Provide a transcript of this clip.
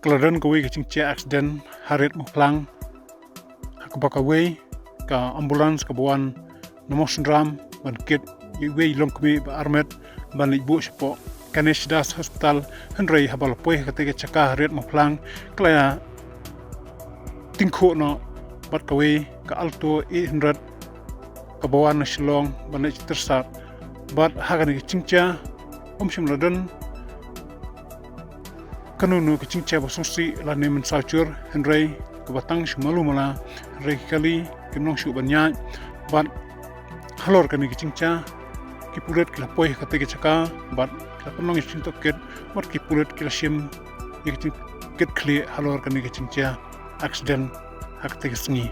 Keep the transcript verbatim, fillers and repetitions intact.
ka la don kawei ka jingjia accident ha Riat Mawphlang, ha kaba kawei ka ambulance kaba wan na Mawsynram ban kit iwei i longkmie ba armet ban leit buh shapoh Ganesh Das Hospital, hynrei haba la poi ha katei ka jaka ha Riat Mawphlang ka la ïa tyngkhuh noh bad kawei ka Alto eight hundred kaba wan na Shillong ban leit sha Tyrsad. Bad ha kane ka jingjia ym shym la don kano kano ka jingjia ba sngewsih lane mynsaw jur, hynrei kaba tang shu malu mala, hynrei ki kali kim long shuh ban ïaid. Bad halor kane ka jingjia ki pulit ki la poi ha katei ka jaka bad ki la pynlong ïa ka jingtohkit, bad ki pulit ki la shim ïa ka jingkitkhlieh halor kane ka jingjia accident ha katei ka sngi.